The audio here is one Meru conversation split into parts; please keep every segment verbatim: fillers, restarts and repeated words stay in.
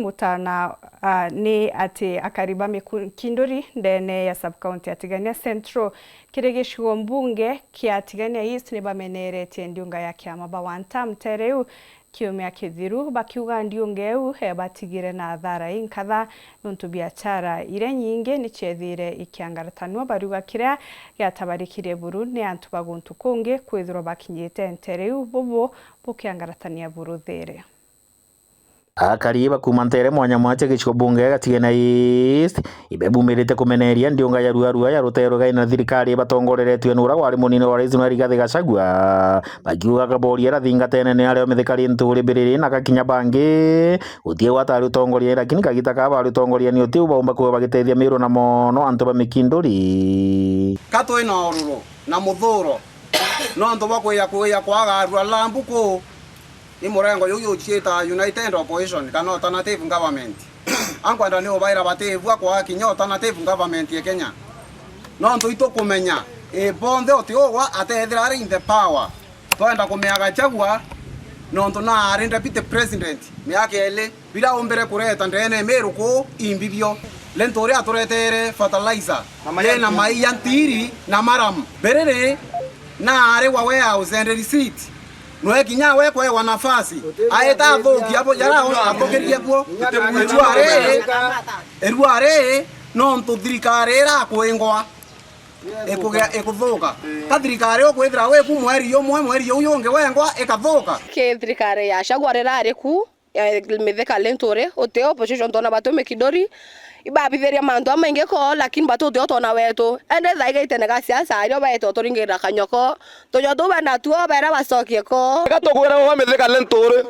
Mutana, ah, ni ati akari ba Mikinduri ndene ya sub-county ya Tigania Central kiri gicigo mbunge kia Tigania East ni bameneretie ndiunga ya kiama ba One Term Nteere iu kiumia kithiru, bakiuga ndiunga iu ebatigire na athara inkatha, nontu biachara iria nyingi ni ciethire ikiangaratanua, bariuga kiria giatabarikirie buru ni antu ba guntu kungi kwithirwa bakinyite nteere iu bubu bukiangaratania buru thiiri. Akari ba kuuma nteere mwanya mwanya cia gicigo bunge gia Tigania East ibebumirite kumeneria ndiunga ya ruarua ya rutere rugai na thirikari batongoreretue ni uria wari munini wa rais nwe Rigathi Gachagua, bakiuga kaboria iria thingatene ni ario mithikari nturi mbiriri na gakinya bangi gutie gwata ari utongoria, lakini kagita kaa bari utongoria ni utiu baumba kuba bagitethia Miru na mono antu ba Mikinduri. Ka twi na ururu na muthuro nontu bwa kwija kwija kwaga arua lambu kuu. Ni murengo juu juciita United Opposition kana alternative government. Ankwenda ni ubaira batibua kwaa kinya alternative government ya Kenya. Nontu itukumenya, i bonthe uti ugwa atethira ari in the power. Twenda kumea Gachagua, nontu naari deputy president miaka iiri, bira umbire kureta ndene Miru kuu imbi bio. Linturi aturetere fertilizer, yena mai ya ntiri na maramu. Mbiriri naari wa warehouse and receipt. Nwe kinya we kwewa nafasi, aeta athukia bo, jara athukirie bo. Irua ri, irua ri, nontu thirikari irakwingwa ikuge-, ikuthuka. Ka thirikari ukwithira wi ku mweri jumwe, mweri juu jungi wengwa ikathuka. Ki thirikari ya Gachagua rirari ku, eh, Mithika Linturi, uti opposition twona batu Mikinduri, ibabithiria mantu jamaingi ko, lakini batu uti twona wetu. Ende thaiga itene ga siasa, ario baete uturingira kanyoko. Tujo tu benda tuo, bera bacokie ko. Eka tukwira uwe Mithika Linturi,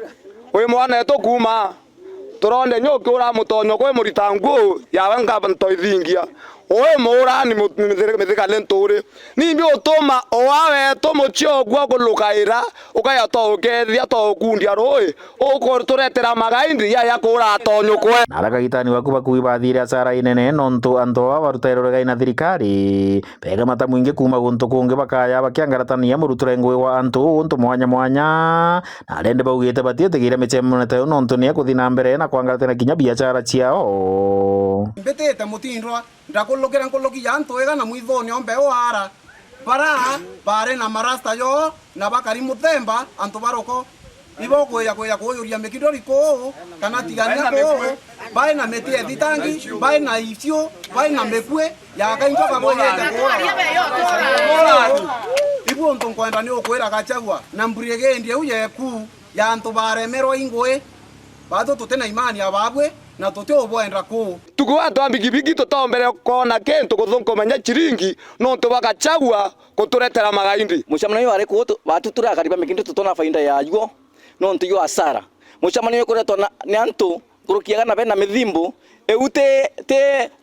wi mwana wetu kuuma. Turonde nyuki ura mutonyo kwi murita nguu yawe nkaba ntoithingia. Ui muurani mu-, mithika, mithika Linturi. Nimbi utuma oa wetu mucii ogua kulukaira, ukaya toukethia, toukundia rui, ukuturetera magaindi ya, ya kuura atonyukwe. Na ara kagitani waku bakui bathire asara inene, nontu antu aba barutairwe rugai na thirikari, bega mata mwingi kuuma guntu kungi bakaya bakiangaratania muruture ngui wa antu untu mwanya mwanya. Na arende baugite batietigiire micemanio ta iu, nontu ni ekuthi na mbere na kwangaratana kinya biachara ciao. Mbitite mutindwa, ndakulukira nkuluki ya antu igana mwithone ombe o ara, bara bari na marasta joo na bakari muthemba antu baruko. Ibo kwija, kwija kuujuria Mikinduri kuu, kana Tigania kuu, bai na miti ethitangi, bai na icio, bai na mikue, ya kainjo kabwejete kuura. Ibu untu nkwenda ni ukwira Gachagua na mbrigade iu yeku ya antu baremerwa ingui, batu tuti na imani ya babwe na tuti ubwenda kuu. Tuku antu a mbigibigi tutombere koona kintu kuthunkumenya ciringi nontu bwa Gachagua kuturetera magaindi. Mucemanio uyu wari kuu tu-, batutura akari ba Mikinduri tutona faida yajuo, nontu yu asara. Mucemanio uyu kuretwa na, ni antu nkuruki ya igana bena mithimbu, iu ti, ti,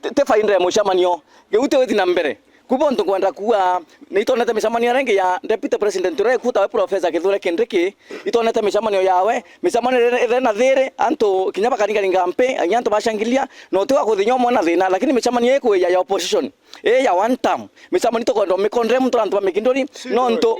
ti, ti faida ya mucemanio, iu ti withi na mbere. Ku bo untu nkwenda kuuga, ni itonete micemanio iria ingi ya Deputy President uria ikuta we Professor Kithure Kindiki, itonete micemanio yawe, micemanio iria iri na thiiri, antu kinya bakaringaringa mpi, kinya antu bashangilia, na uti wa kuthinya umwe na thina, lakini micemanio ikwija ya opposition, ii ya one term, micemanio tukwenda umikondere muntu antu ba Mikinduri, nontu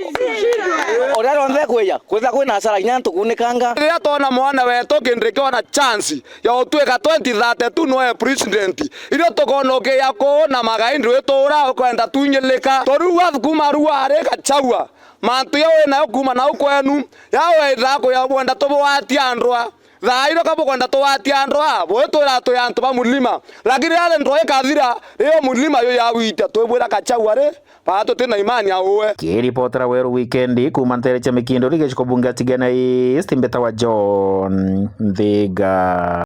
uria rionthe ikwija, kwithira kwina asara kinya antu kuunikanga. Riria twona mwana wetu Kindiki ona chance ya utuika twenty thirty-two noe president, irio tukoona ukiya kuu na magaindi wituura ukwenda tunyilika. Toriu kuuma riu ari Gachagua, mantu ya winayo kuuma nau kwenu, ya wenda kuya wenda tubwatia ndwa. Thaa ino ka bukwenda tugwatia ndwa, bwitwira twi antu ba mulima. Lakini riria ndwa ikathira, rio mulima yo yagwitia, twibwira Gachagua ri, baa tuti na imani ya uwe. Kiripotera Weru Wikendi kuuma nteere cia Mikinduri gicigo bunge ya Tigania East, mbitawa John Nthiga.